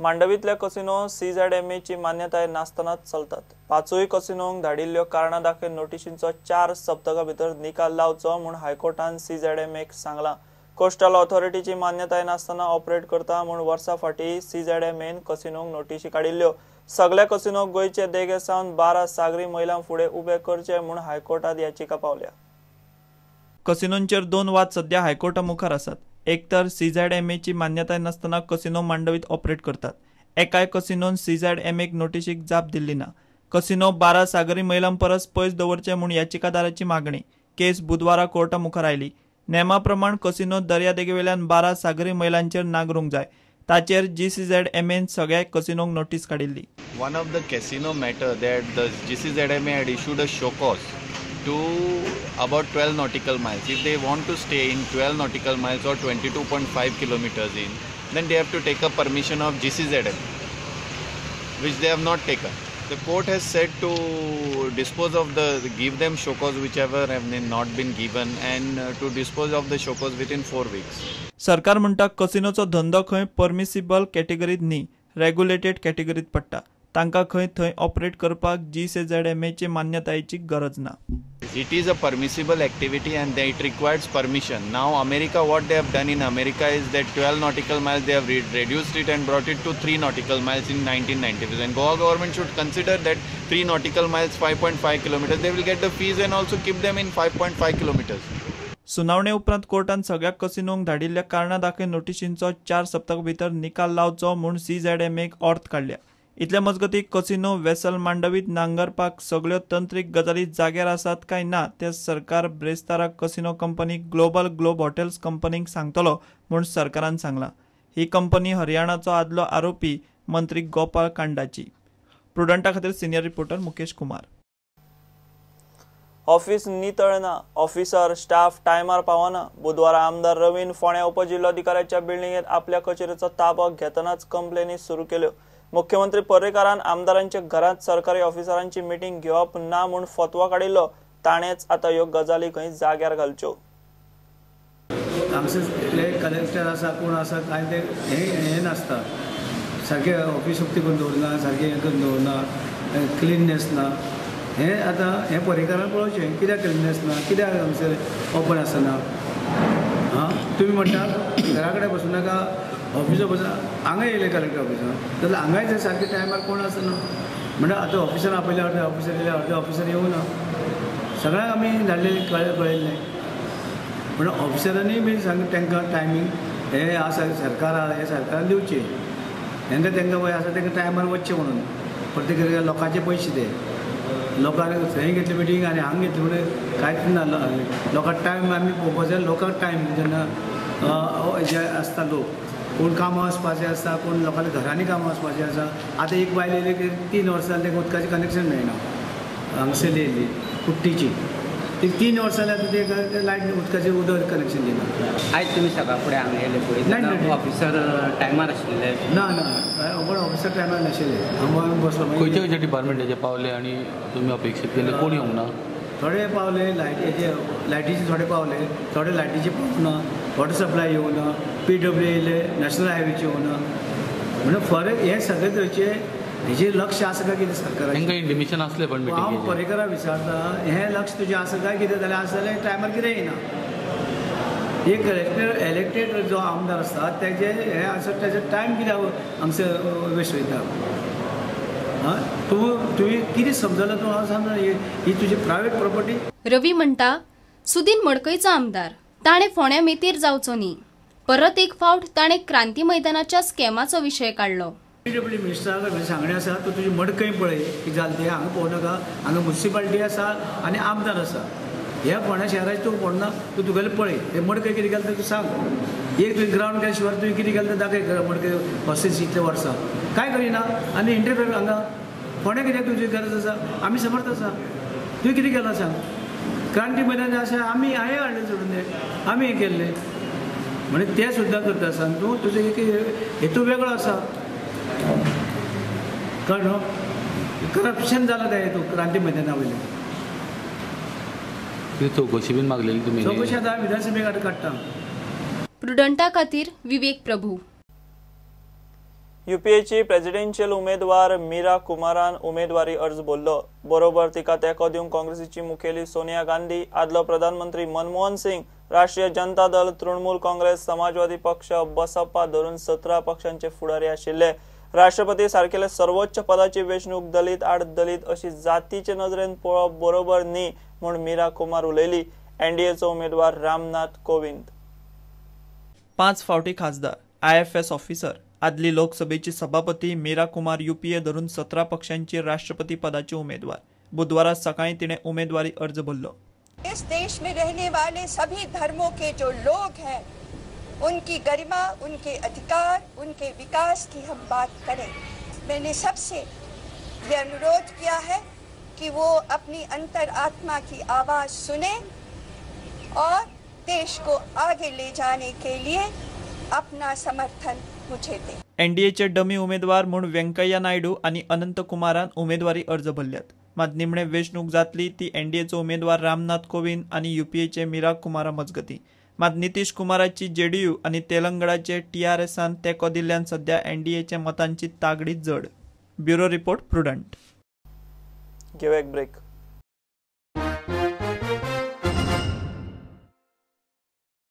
मांडवीतले casino सीझेडएमएची मान्यताय नासतनाच चलतात. पांचूय कसिनोंक धाडिल्ल्यो कारणां दाखय नोटिशींचो 4 सप्तकां भितर निकाल लावचो म्हूण हायकोर्टान सीझेडएमएक सांगलां. कोस्टल ऑथॉरिटीची मान्यताय नासतना ऑपरेट करता म्हूण वर्सा फाटीं सीझेडएमएन कसिनोंक नोटिशी काडिल्ल्यो. सगल्या कसिनोंक गोंयचे देगे सावन 12 सागरी मैलां फुडें उबे करचे म्हूण हायकोर्टात याचिका पावल्या. कसिनोंचेर 2 वाद सध्या हायकोर्टा मुखार आसात. एक तर सीझेडएमएची मान्यताय नासतना कसिनो मांडवीत ऑपरेट करतात. एकाय कसिनोन सीझेडएमएक नोटिशीक जाप दिल्ली ना. कसिनो 12 सागरी मैलां परस पयस दवरचे म्हूण याचिकादाराची मागणी. केस बुधवारा कोर्टा मुखार आयली. नेमा प्रमाण कसिनो दर्यादेगेवेल्यान 12 सागरी मैलांचेर नागरूंक जाय. ताचेर जीसीझेडएमएन सगळ्या कसिनोंक नोटीस काडिल्ली. One of the casino matter that the GCZMA had issued a show cause to about 12 nautical miles. If they want to stay in 12 nautical miles or 22.5 kilometers in, then they have to take a permission of GCZM, which they have not taken. The court has said to dispose of the, give them show cause whichever have not been given and to dispose of the show cause within 4 weeks. सरकार म्हणटा कसिनोचो धंदो खंय permissible कॅटेगरीत न्ही, regulated कॅटेगरीत पडटा. तांकां खंय थंय operate करपाक जीसीझेडएमएची मान्यतायेची गरज ना. It is a permissible activity and it requires permission. Now America, what they have done in America is that 12 nautical miles they have reduced it and brought it to 3 nautical miles in 1995. And Goa government should consider that 3 nautical miles, 5.5 kilometers, they will get the fees and also keep them in 5.5 kilometers. सुनावणे उपरांत कोर्टान सगळ्या कसिनोंक धाडिल्ल्या कारणां दाखय नोटिशींचो 4 सप्तकां भितर निकाल लावचो म्हूण सीझेडएमएक ऑर्द काडल्या. इतले मजगती कसिनो वेसल मांडवीत नांगरपाक सगळ्यो तंत्रीक गजाली जाग्यार आसात काय ना ते सरकार ब्रेस्ताराक casino company global globe hotels कंपनीक सांगतलो म्हूण सरकारान सांगलां. ही कंपनी हरियाणाचो आदलो आरोपी मंत्री गोपाळ कांडाची. प्रुडंटा खातीर senior reporter Mukesh Kumar. Office नितळ ना, ऑफिसर स्टाफ टायमार पावना. बुधवारा आमदार रवीन फोंड्या उपजिल्लोधिकाऱ्याच्या बिल्डिंगेत आपल्या कचेरीचो ताबो घेतनाच कंप्लेनी सुरू केल्यो. मुख्यमंत्री पर्रीकारान आमदारांच्या घरांत सरकारी ऑफिसरांची मिटींग घेवप ना म्हूण फतवा काडिल्लो. ताणेच आतां ह्यो गजाली खंय जाग्यार घालच्यो. हांगसर कलेक्टर आसा कोण आसा काय ते हें नासता, सारकें ऑफिस उक्ती करून दवरना, सारकें हें करून दवरना, क्लिननेस ना. हें आतां हें पर्रीकारान पळोवचें कित्याक क्लिननेस ना, कित्याक हांगसर ओपन आसना. आं, तुमी म्हणटा घरा कडेन बसूं नाका, ऑफिसार बसून हांगा येयले कलेक्टर ऑफिसान जाल्यार हांगाय जर सारकें टायमार कोण आसना. म्हणटा आतां ऑफिसान आपयले, अर्दे ऑफिसर येयले, अर्दे ऑफिसर येवना. सगळ्यांक आमी धाडलें कळयल्लें, पूण ऑफिसरांनी बी सांग तांकां टायमींग हें आसा सरकार आहा हें सरकारान दिवचें, हेंकां तांकां वय आसा तांकां टायमार वचचें म्हणून. प्रत्येक लोकांचे पयशे ते लोकांक थंय घेतली मिटींग आनी हांगा घेतली म्हणून कांयच ना. लोकांक टायम आमी पळोवपाक जाय, लोकांक टायम जेन्ना जे आसता लोक कोण कामां वचपाचें आसता, कोण लोकांच्या घरांनी कामां वचपाचें आसा. आतां एक बायल येयली की 3 वर्सां तांकां उदकाचें कनेक्शन मेळना, हांगसरली येयली कुट्टीची, ती 3 वर्सां आतां ते लायट उदकाचें उदक कनेक्शन दिना. आयज तुमी सकाळ फुडें हांगा येयले पळय, ऑफिसर टायमार आशिल्ले ना? ना, कोण ऑफिसर टायमार नाशिल्ले. हांव बसलो. खंयच्या खंयच्या डिपार्टमेंटाचे पावले आनी तुमी अपेक्षीत केल्ले कोण येवंक ना? थोडे पावले लायटीचे, लायटीचे थोडे पावले, थोडे लायटीचे पावना, वॉटर सप्लाय येवना, पीडब्ल्यू येयले, नॅशनल हायवेचे येवना. म्हणून फरक हे सगळे तरेचे हेजेर लक्ष आसा काय कितें सरकाराचें? तांकां इंटिमेशन आसलें पण हांव पर्रीकाराक विचारता हें लक्ष तुजें आसा काय कितें जाल्यार आसा जाल्यार टायमार कितें येयना. एक कलेक्टर इलेक्टेड जो आमदार आसता तेजे हें आसा तेजे टायम कित्याक हांगसर वेस्ट वयता. आं, तूं तुवें कितें समजलां तूं हांव समजना, ही तुजी प्रायवेट प्रॉपर्टी. रवी म्हणटा सुदीन मडकयचो आमदार ताणें फोंड्या मेतेर जावचो न्ही. परत एक फावट ताणें क्रांती मैदानाच्या स्कॅमाचो विशय काडलो. पीडब्ल्यू मिनिस्टराक सांगणें आसा तूं तुजी मडकय पळय कितें जालें तें, हांगा पळोवं नाका, हांगा मुन्सिपालिटी आसा आनी आमदार आसा. ह्या फोंड्या शहराचें तूं पळोवना, तूं तुगेलें पळय तें मडकय कितें केलें तें तूं सांग. एक तुवें ग्रावंड केल्या शिवाय तुवें कितें केलें तें दाखय मडकय हॉस्टेज इतले वर्सां कांय करिना आनी इंटरफेर हांगा फोंड्या कित्याक तुजी गरज आसा, आमी समर्थ आसा, तुवें कितें केलां सांग. क्रांती मैदान आसा आमी हांवें हाडलें सोडून तें आमी हें केल्लें म्हणजे तें सुद्दां करता आसा. तूं तुजो एक हेतू वेगळो आसा, कळ्ळें न्हू? करप्शन जालां तें हेतू क्रांती मैदाना वयलें. चवकशी बीन मागलेली तुमी? चवकशी आतां विधानसभेक काडटा. प्रुडंटा खातीर विवेक प्रभू. युपीएची प्रेसिडेन्शियल उमेदवार मीरा कुमारान उमेदवारी अर्ज भरलो. बरोबर तिका तेंको दिवंक काँग्रेसीची मुखेली सोनिया गांधी, आदलो प्रधानमंत्री मनमोहन सिंग, राष्ट्रीय जनता दल, तृणमूल काँग्रेस, समाजवादी पक्ष, बसपा धरून 17 पक्षांचे फुडारी आशिल्ले. राष्ट्रपती सारकेले सर्वोच्च पदाची वेंचणूक दलित आड दलित अशी जातीचे नजरेन पळोवप बरोबर न्ही म्हूण मीरा कुमार उलयली. एनडीएचो उमेदवार रामनाथ कोविंद. 5 फावटी खासदार, IFS officer, आदली लोकसभेची सभापती मीरा कुमार युपीए धरून 17 पक्षांची राष्ट्रपती पदाची उमेदवार. बुधवारा सकाळी तिने उमेदवारी अर्ज भरलो. इस देश में रहने वाले सभी धर्मों के जो लोग हैं उनकी गरिमा, उनके अधिकार, उनके विकास की हम बात करें. मैंने सबसे ये अनुरोध किया है कि वो अपनी अंतरात्मा की आवाज़ सुने और देश को आगे ले जाने के लिए अपना समर्थन मुझे दें. एनडीएचे डमी उमेदवार म्हूण व्यंकय्या नायडू आनी अनंत कुमारान उमेदवारी अर्ज भरल्यात. मात निमणे वेंचणूक जातली ती एनडीएचो उमेदवार रामनाथ कोविंद आनी युपीएचे मीरा कुमारा मजगती. मात नितीश कुमाराची जेडीयू आनी तेलंगणाचे टीआरएसान तेंको दिल्ल्यान सध्या एनडीएच्या मतांची तागडी जड. Bureau report, Prudent. घेवया एक ब्रेक.